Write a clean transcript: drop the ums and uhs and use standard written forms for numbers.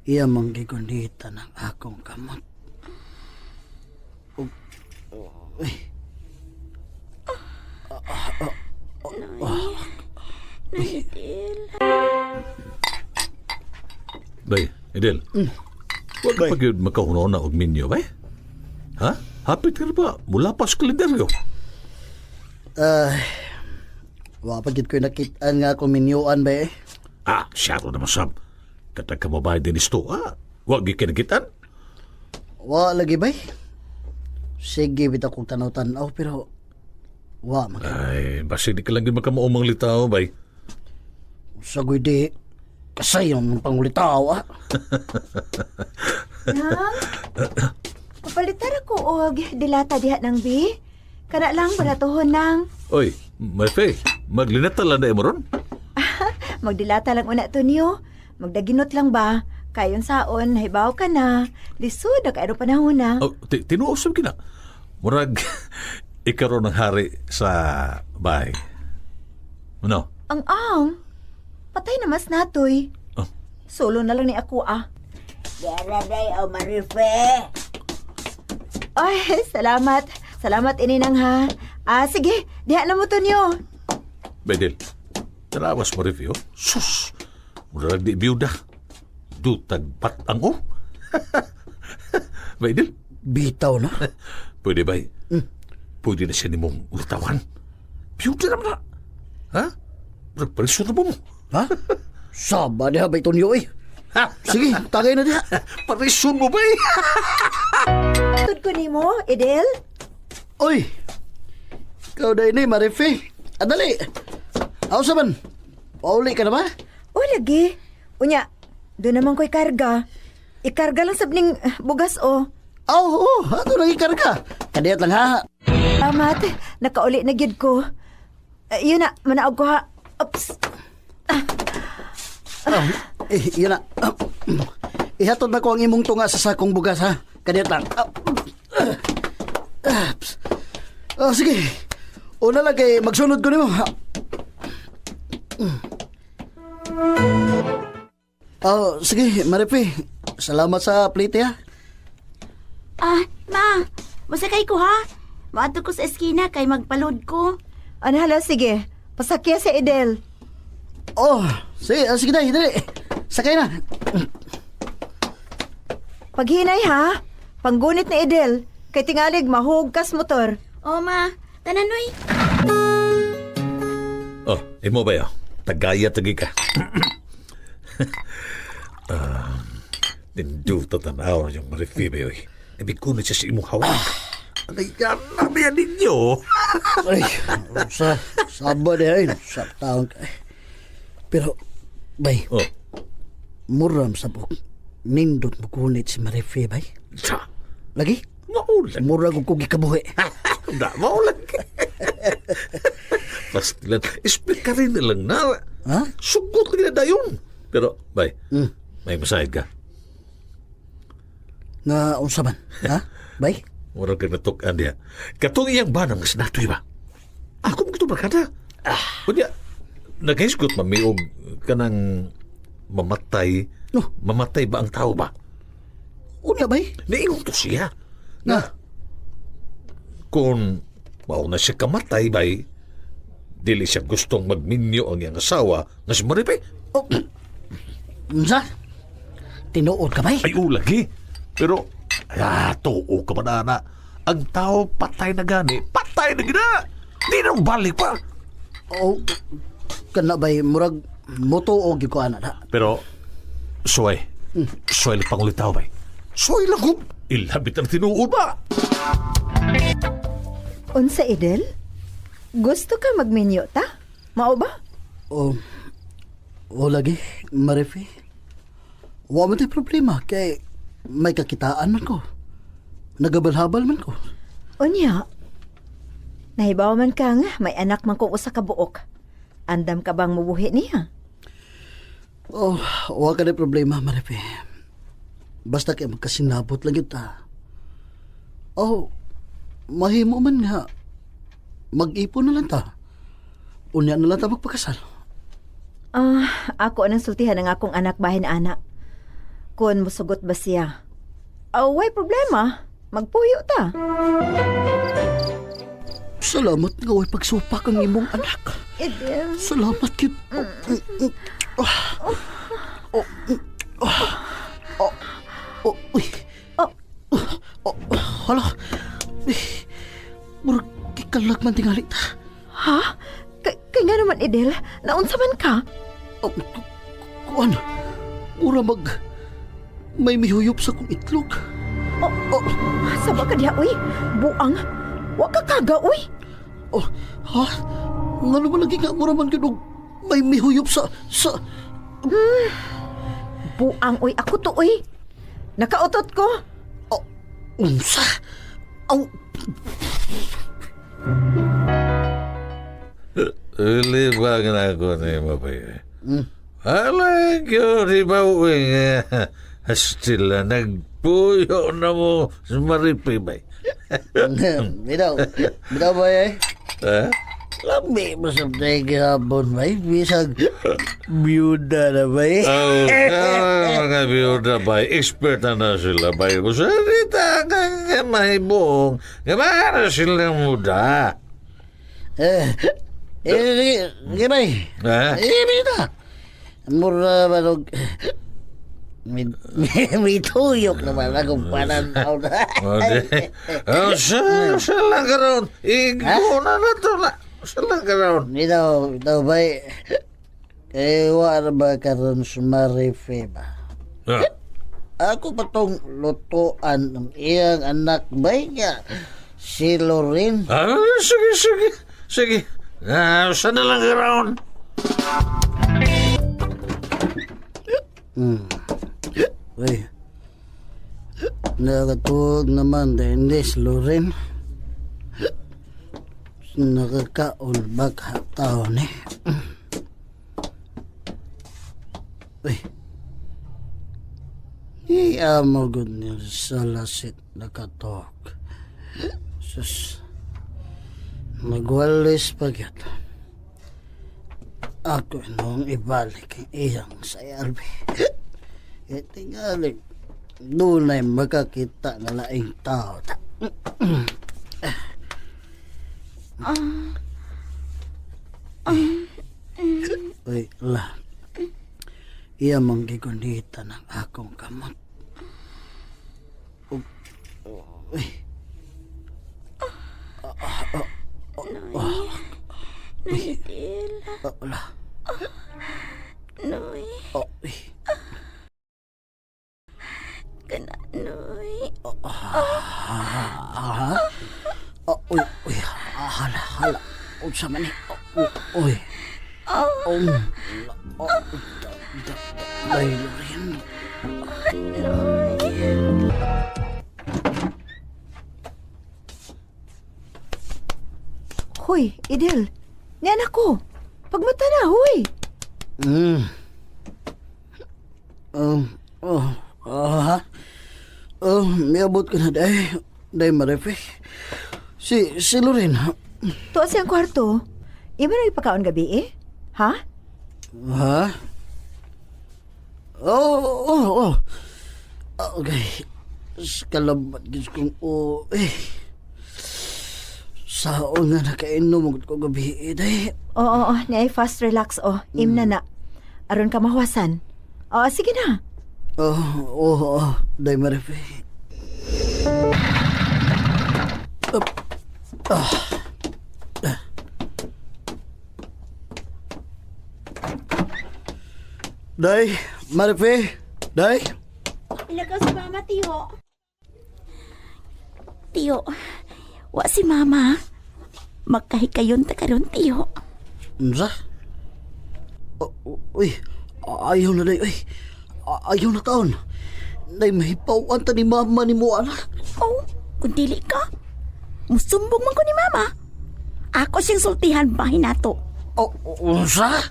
Iya mang gigunita ng akong kamot. Uy. Nay, Idil. Bay, Idil. Huwag ka pag yun makahunaw na og minyo, bay. Ha? Hapit ka na ba? Mula pa sa kalendaryo. Ay, wa pa gid ko'y nakitaan nga akong minyuan ba eh. Ah, siyaro naman sab. Katag ka mabayad din isto, ah. Huwag gikinagitan. Wa lagi bay. Sige bitaw kong tanaw-tanaw pero wa man. Ay, basig di ka lang yun makamuumang litaw, bay. Sa di kasayon ng pangulitaw ah. Nang? Papalitar ako og dilata diha ng bi. Kana lang baratohon nang. Oy, Marife, maglinata lang na mo ron. Magdilata lang una to niyo. Magdaginot lang ba? Kayon saon, hibaw ka na. Lisod na kayo panahon na. Oh, tinuusap kina. Murag, ikaw ron ang hari sa bahay. Ano? Ang ang. Patay na mas natoy. Oh. Solo na lang ni ako ah. Dara day o Marife. Ay, salamat. Salamat ininang ha. Ah, sige, diha na mo to niyo. Bedel, tarawas mo review. Sus! Murag di biyuda. Dutag batang oh. Bedel, Bitaw na. Pwede ba? Pwede na siya nimong ulitawan. Biyuda naman na. Ha? Murag palisod na ba mo? Ha? Saba diha bay tunyo eh. Sige, tagay na diha. Parison mo ba eh? Tud ko nimo, Idel. Oy! Ikaw na ini, Marife. Adali! Aw sa man? Pauli ka na ba? O lagi. Unya, doon naman ko'y karga. Ikarga lang sabning bugas o. Aw, oo, ato nang ikarga. Kadiyat lang ha. Salamat. Nakauli na gyud ko. Yun na, manaog ko ha. Oops. Oh, eh, yun na. Ah, ihatod na ko ang imong tunga sa sakong bugas ha. Kadiyat lang. Ah, ah, ah, ps. Oh, sige. Una lang kay magsunod ko nimo. Oh, sige, Marife. Salamat sa plate ha. Ah, ma, masakay ko ha. Maadto ko sa eskina kay magpalod ko. Ano hala, sige. Pasakya sa Idel. Oh, sige, ah, sige na, dali. Sakay na. Paghinay ha. Panggunit na Idel. Kay tingalig mahugkas motor. O ma, tananoy. Oh, imo ba yun? Tagaya tagi ka. Ah, Ninduta tanaw yung Marife ba yun? Ibig ko na siya sa imong hawak. Ang yan yan ninyo. Ay, sa saba di ay, sa taon ka. Pero, bay, Oh, muram sa buk. Nindot mo kunit si Marife, bay. sa, Lagi, maulag. mura ko kong gikabuhi. Na, maulag. Pastilan, split ka rin na lang na. Ha? Sugot ka na dayon. Pero, bay, may masayad ka. Nga, unsa man, ha? Bay? Murag kang natukan niya. Katong iyang banang mas natoy ba? Ako mo kito barkada. Ah. Kunya, naghisgot mamiog kanang mamatay. No. Mamatay ba ang tao ba? Unya, bay? Niingon to siya. Nga, Kung mao na siya kamatay bay, dili siya gustong magminyo ang iyang asawa nga si Maripe. Oh, unsa? Tinuod ka, bay? Ay, ulagi. Pero, tuo ka man, ana. Ang tao patay na gani. Patay na gina. Di na balik pa. Oh, kana bay, murag moto o gyud ko ana na. Pero, suway. Suway lang pangulitaw, bay. Suway lang kung ilabit ang tinuod ba? Unsa Idel? Gusto ka magminyo ta? Mao ba? Oh, o lagi, Marife. Wa man tay problema kay may kakitaan man ko. Nagabalhabal man ko. Unya. Nahibaw man ka nga, may anak man kong usa ka buok. Andam ka bang mubuhi niya? Oh, wa ka na problema, Marife. Basta kay magkasinabot lang yun ta. Oh, mahimo man nga. Mag-ipon na lang ta. Unya na lang ta magpakasal. Ah, ako anang sultihan ang akong anak bahin ana. Kung musugot ba siya. Away problema. Magpuyo ta. Salamat nga way pagsupak ang imong anak. Idil. Salamat kid. Oh, oh, oh, oh, uy. Oh. Oh, hala. Uy. Murag kikalag man tingali ta. Ha? Kay nga naman, Idil. Naunsa man ka? Oh, kuan. Mura mag may mihuyop sa kong itlog. Oh, oh. Saba ka diha, uy. Buang. Wa ka kaga, uy. Oh, ha? Ngano man lagi nga mura man gyud og may mihuyop sa Buang, uy. Ako to, uy. Nakautot ko. Oh, unsa? Aw, Libang na ako ni Mabay. Alay, yun, iba uwing. Stila, nagpuyo na mo sa Maripi, bay. Bitaw, bitaw ba eh? Ha? Lami mo sa gihapon ba eh? Bisag biyuda na ba eh? Oh, mga biyuda, bay. Expert na sila, bay. Salita ka nga mahibong. Gamara sila muda. Eh, eh, sige, sige ba eh? Ha? Eh, bitaw. Mura ba nung... May tuyok naman akong pananaw na. O, di. Oh, sa lang karon. Iguna na to na. Sa lang karon. Bitaw, bitaw ba eh? Eh, wala ba karon sa Marife ba? Ah. Ako pa tong lutuan ng iyang anak ba niya? Si Lorin. Ah, sige, sige. Sige. Ah, sana lang karon. Uy. Nakatuwag naman din si Lorin. Nakakaon ba ka tao ni? Uy. Iya mo gud ni sa lasit nakatuwag. Sus. Nagwalis pa gyud. Ako nung ibalik ang iyang sayarbi. E tingali, dunay makakita na laing tao. Uy, la. Iya mang gigunita ng akong kamot. Uy. Idil. Oh, la. Noy. Oh, uy. Kana, Noy. Ah, oh, uy, uy. Ah, hala, hala. Unsa man ni? Oh, uy. Oh, Oh, la, oh, da, da, da, dahil rin. Noy. Hoy, Idil. Ni anak ko. Pagmata na, huy. Oh, oh, ha? Oh, miabot ka na, day. Day, Marife. Si Lorin, ha? Tuwa siyang kwarto. Iba na ipakaon gabi eh? Ha? Ha? Oh, oh, oh. Okay. Kalabat gis kong oh, eh. Saon nga nakainom ko gabi, eh, day. Oo, oo, niay fast relax oh. Im na na. Aron ka mahuwasan. Oo, sige na. Oh, oh, oh, day Marife. Up. Ah. Ah. Day, Marife, day. Ilagaw si Mama, Tiyo. Tiyo, wa si Mama. Magkahikayon ta karon, Tiyo. Unsa? Oh, uy, ayaw na day, uy. Ayaw na taon. Day, mahipawan ta ni mama ni mo, anak. Oh, kung dili ka, musumbong man ko ni Mama. Ako siyang sultihan bahin nato. Oh, unsa?